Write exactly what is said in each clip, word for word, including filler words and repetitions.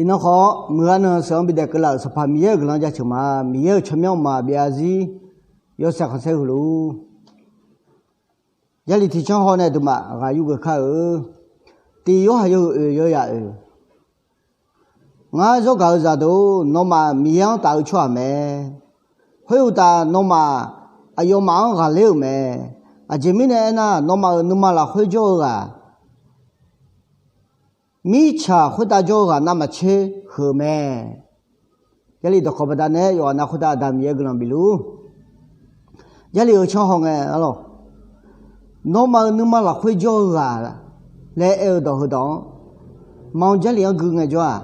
Iqnan khawf, muiqghae nan sheuq-anr bidaef keuvlaf-euq Sanqpaq Miqyaer-euq guiqlanq jaceuq ma. Miqyaer-euq tsawrmyanr mqmaq byav zarzir yawshaef khanqsaer huiq luf-ur. Jarlif tiqcanr haw nae aqduimaf ghaq yurgeuf kar-eu. Tiq Yorhaq yawhuiq oeq yawzaq oeq. Ngar zawr gaq-eu zaqdeuq-or, nawmaf Miqyaer-anr taf-eu tsawrhaq mae. Khoeruqtaf, nawmaf aqyawfmaf-anr ghaqler-euq mae. Aqjeq mirnae aernar, nawmaf-euq nuima lafkhoer jawr-eu ghaq, mirtsaq khoertav jawr-eu ghaq navmaqtser huiq-eu mae. Jarlif dawqkawq baqdanae yawqghaq nav khoertav Aqda Miqyaer guiqlanq bif luf-ur. Jarlif-euq canr haw ngae arlawq, nawmaf-euq nuima lafkhoer jawr-eu ghaq laer aer-eu dawq heudawq-anr, ma-eu Jarlif-anr gui ngaejawr-aq,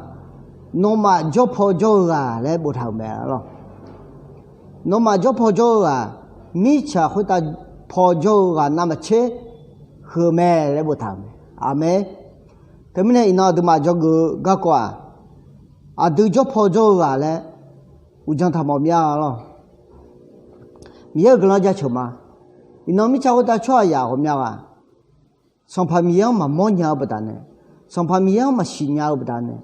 nawmaf jawrpaw jawr-eu ghaq laer boftaq-euq mae arlawq. Nawmaf jawrpaw jawr-eu ghaq, mirtsaq khoertav paw jawr-eu ghaq navmaqtser huiq-eu mae laer boftaq-euq mae. Aqmeq. Teumirnae iqnan aqduimaf jawrgeuf-eu garkawv-aq, aqdui jawrpaw jawr-eu ghaq laer uqdzan taq mawf mya arlawq. Miqyaer-euq guiqlanq jaceuq ma. Iqnan mirtsaq khoertav tsawrhaqzaq ghawqmya ghaq, Sanqpaq Miqyaer-anr maqmawr nya-eu baqdanae, Sanqpaq Miqyaer-anr maqsiq nya-eu baqdanae,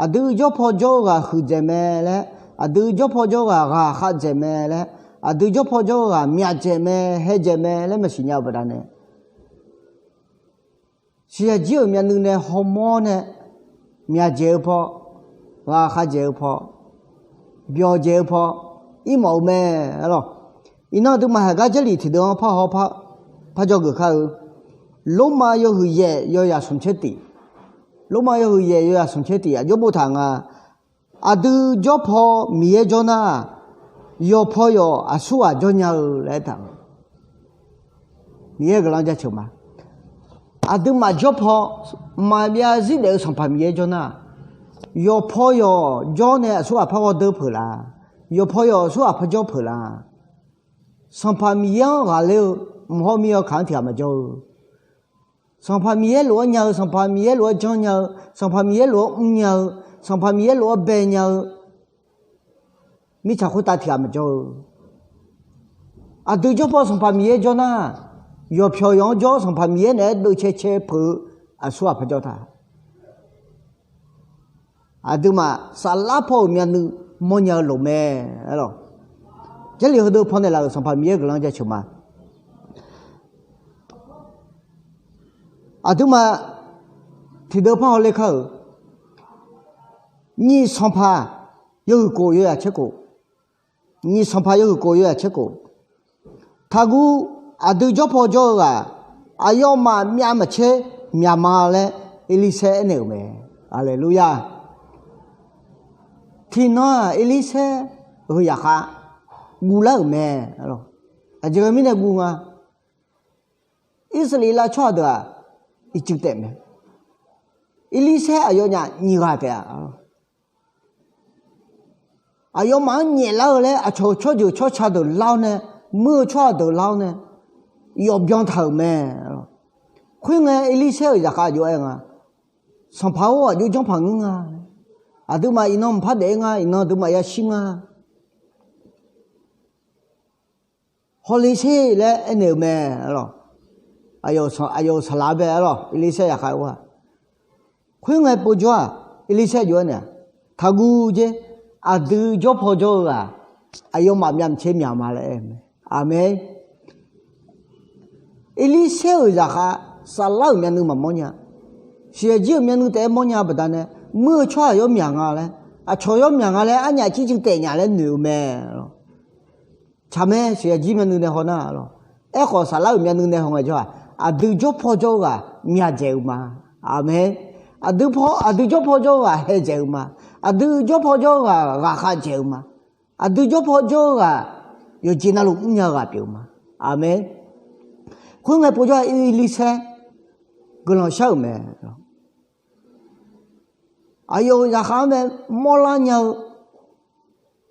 aqdui jawrpaw jawr-eu ghaq huiqdzaeq mae laer, aqdui jawrpaw jawr-eu ghaq ghaqkhav dzaeq mae laer, aqdui jawrpaw jawr-eu ghaq myaqdzaeq mae, haedzaeq mae laer maqsiq nya-eu baqdanae, siqyaq jir-euq myavnuiv nae hawmawr nae myaqdzaeq-eu paw, ghaqkhav dzaeq-eu paw, byawq dzaeq-eu paw, irmawf-eu mae arlawq. Iqnan aqduimaf haiq gar Jarlif tiqdeuv-anr parhaw par jawrgeuf kar-eu. Lormav yawhuiq yaef yawzaq smq tser tiq, Lormav yawhuiq yaef yawzaq smq tser tiq aqjox boftaq nga. Aqdui jawrpaw Miqyaer jawr nar, yawqpaw yawq aqsurghaq jawr nya-eu laer aertaq-eu. Miqyaer guiqlanq jaceuq ma. Aqduimaf jawrpaw maqbyav zarzir daef-eu Sanqpaq Miqyaer jawr nar, yawqpaw yawq jawr nae aqsurghaq par ghawrdeur peuq la? Yawqpaw yawq aqsurghaq par jawr peuq la? Sanqpaq Miqyaer-anr ghaqler-eu mq hawr mir-awr kaq-anr tiq ghaq maqjawr-eu, Sanqpaq Miqyaer lof-aer nya-eu, Sanqpaq Miqyaer lof-aer janrnya-eu, Sanqpaq Miqyaer lof-aer mrnya-eu, Sanqpaq Miqyaer lof-aer baenya-eu mirtsaq khoertav tiq ghaq maqjawr-eu. Aqdui jawrpaw Sanqpaq Miqyaer jawr nar, yawqpyawq yawq-anr jawr Sanqpaq Miqyaer naeq-aer deuvcae cae peuq-eu aqsurghaq par jawr ta. Aqduimaf saflar paw-euq myavnuiv mawrnya-eu lof mae arlawq. Jarlif heudeuv pawnaeq laf-euq Sanqpaq Miqyaer guiqlanq jaceuq ma. Aqduimaf tiqdeuv par hawler kar-euq. Nyiq Sanqpaq yawhuiq kof yawzaq tser kof, nyiq Sanqpaq yawhuiq kof yawzaq tser kof. Taqguv, aqdui jawrpaw jawr-eu ghaq aqyawfmaf myav maqtser myaq ma laer Erlirsaer aernaeq-euq mae. Aleluya. Tiqnan-aq Erlirsaer-euq zaqkhav guvlar-euq mae. Aqjeq mirnae guv nga. Irsaqleqlav tsawrhaq deuq-aq, ircuf taef mae. Erlirsaer aqyawfnyaf nyiq ghaq taef-a. Aqyawfmaf-anr nyaeflar-eu laer aqcawq tsawrjeuq tsawrca deuq lar-awr nae, muir-eu tsawrhaq deuq lar-awr nae, yawf byan taq-euq mae. Khoerngae Erlirsaer-euq zaqkhav aqjox aer nga, Sanqpaq-or, aqjox janrpaq ngeur nga. Aqduimaf iqnan mqpar daef-aer nga, iqnan aqduimaf yashir nga. Hawle sher laer aernaeq-euq mae. Aqyawf-euq saqlaq-anr bae arlawq, Erlirsaer zaqkhav-aer ghar-a. Khoerngae povjawr-aq, Erlirsaer jov-aer naeq-a, Taqguv jer, aqdui jawrpaw jawr-eu ghaq aqyawfmaf myav maqtser myaq ma laer aer-eu mae. Aqmeq. Erlirsaer-euq zaqkhav saflar-euq myavnuiv maqmawr nya. Siqyaq jir-euq myavnuiv taef-aer mawrnya baqdanae, muir-eu tsawrhaq yawr myaq nga laer, aqcawq yawr myaq nga laer, arnyaf circuiv taef nya laer noeq-eu mae. Tsaqmae, siqyaq jir myavnuiv nae haw nar lawq. Aerkhawf saflar-euq myavnuiv nae haw ngaejawr-aq, aqdui jawrpaw jawr-eu ghaq myaq dzaeq-eu ma. Aqmeq. Aqdui paw, aqdui jawrpaw jawr-eu ghaq hae dzaeq-eu ma. Aqdui jawrpaw jawr-eu ghaq ghaqkhav dzaeq-eu ma. Aqdui jawrpaw jawr-eu ghaq yawqjeq navluf mrnya-eu ghaq pyeuf-eu ma. Aqmeq. Khoerngae povjawr-aq Erlirsaer guiqlanq shar-euq mae. Aqyawf-euq zaqkhav-anr bae mawrlar nya-eu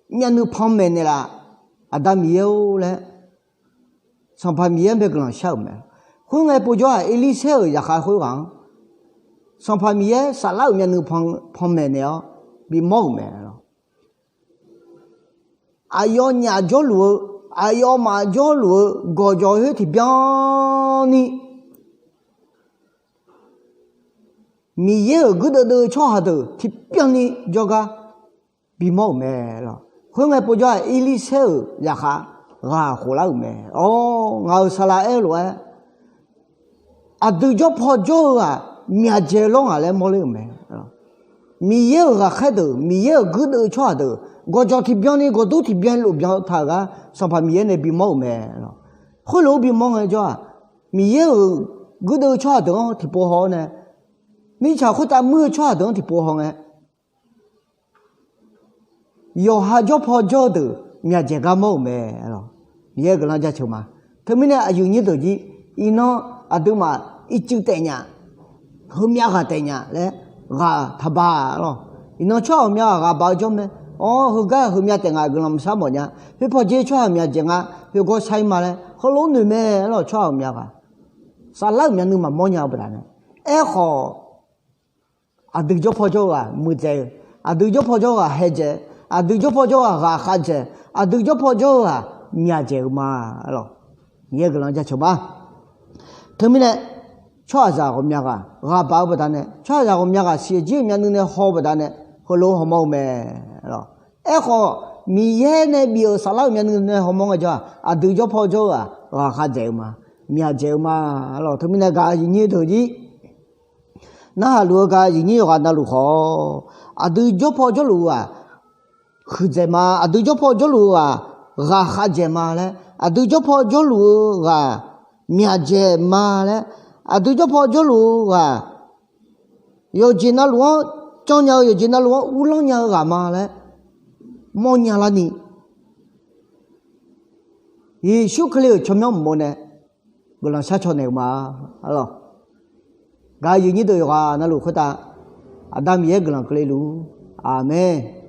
myavnuiv panmaeq naeqlaf, Aqda Miqyaer-or laer Sanqpaq Miqyaer-anr bae guiqlanq shar-euq mae. Khoerngae povjawr-aq Erlirsaer-euq zaqkhav khoerghaq-anr Sanqpaq Miqyaer saflar-euq myavnuiv panmaeq naeq-awr bimawr-euq mae. Aqyawfnyaf jawrluf-eu, aqyawfmaf jawrluf-eu gawqjawq khoer tiqbyan ni Miqyaer-euq guirdeuv deuv-eu tsawrhaq deuq tiqbyanni jawrgar bimawr-euq mae lawq. Khoerngae povjawr-aq, Erlirsaer-euq zaqkhav ghaq khof lar-euq mae. Awr, ngaq-euq saqlaq aer-eu lof-aer, aqdui jawrpaw jawr-eu-aq, myaqdzaeq lawr ngaq laer mawrler-euq mae. Miqyaer-euq ghaqkhaer deuq, Miqyaer-euq guirdeuv-eu tsawrhaq deuq, gawqjawq tiqbyanni gawqdur tiqbyan lofbyan taq-euq gar Sanqpaq Miqyaer nae bimawr-euq mae lawq. Khoerlof-aer bimawr ngaejawr-aq, Miqyaer-euq guirdeuv-eu tsawrhaq deuq-anr tiqpov haw-awr nae, mirtsaq khoertav muir-eu tsawrhaq deuq-anr tiqpov haw ngae, yawqha jawrpaw jawr-eu deuq myaqdzaeq gar mawr-euq mae lawq. Miqyaer guiqlanq jaceuq ma. Teumirnae aqyuif nyir deuq jir, iqnan aqduimaf ircuf taef nya, heumyav ghaq taef nya laer ghaq taqbaq lawq. Iqnan tsawrhaq ghawqmya ghaq ghaq baq-eu jawr mae. Awr, heugar heumyav taef nga guiqlanq maqshar mawf nya. Khoerpaw dzer tsawrhaq myaqdzaeq nga, khoergawr shar-ir ma laer heulof-aer noeq mae lawq. Tsawrhaq ghawqmya ghaq saflar-euq myavnuiv maqmawr nya-eu baqdanae, aerkhawf aqdui jawrpaw jawr-eu ghaq muiqdzaeq-eu, aqdui jawrpaw jawr-eu ghaq haedzaeq, aqdui jawrpaw jawr-eu ghaq ghaqkhav dzaeq, aqdui jawrpaw jawr-eu ghaq myaqdzaeq-eu ma lawq. Miqyaer guiqlanq jaceuq ma. Teumirnae tsawrhaqzaq ghawqmya ghaq ghaq baq-eu baqdanae, tsawrhaqzaq ghawqmya ghaq siqjir-eu myavnuiv nae haw-eu baqdanae, heulof-aer hawmawr-eu mae lawq. Aerkhawf, Miqyaer nae bif-euq saflar-euq myavnuiv nae hawmawr ngaejawr-aq, aqdui jawrpaw jawr-eu ghaq ghaqkhav dzaeq-eu ma, myaqdzaeq-eu ma lawq. Teumirnae gaq-eu aqyuif nyir deuq jir, narhaq luf-eu gaq-eu aqyuif nyir yawqghaq navluf khawf, aqdui jawrpaw jawrluf-eu ghaq huiqdzaeq ma, aqdui jawrpaw jawrluf-eu ghaq ghaqkhav dzaeq ma laer, aqdui jawrpaw jawrluf-eu ghaq myaqdzaeq ma laer, aqdui jawrpaw jawrluf-eu ghaq yawqjeq navluf-anr janrnya-eu, yawqjeq navluf-anr uvlanr nya-eu ghaq ma laer mawrnya larni, Yeqsur Kali-euq tsawrmyanr uqmov nae guiqlanq shar caw naeq-eu ma lawq. Gaq-eu aqyuif nyir deuq yawqghaq navluf khoertav Aqda Miqyaer guiqlanq keuvle luf-ur. Aqmeq.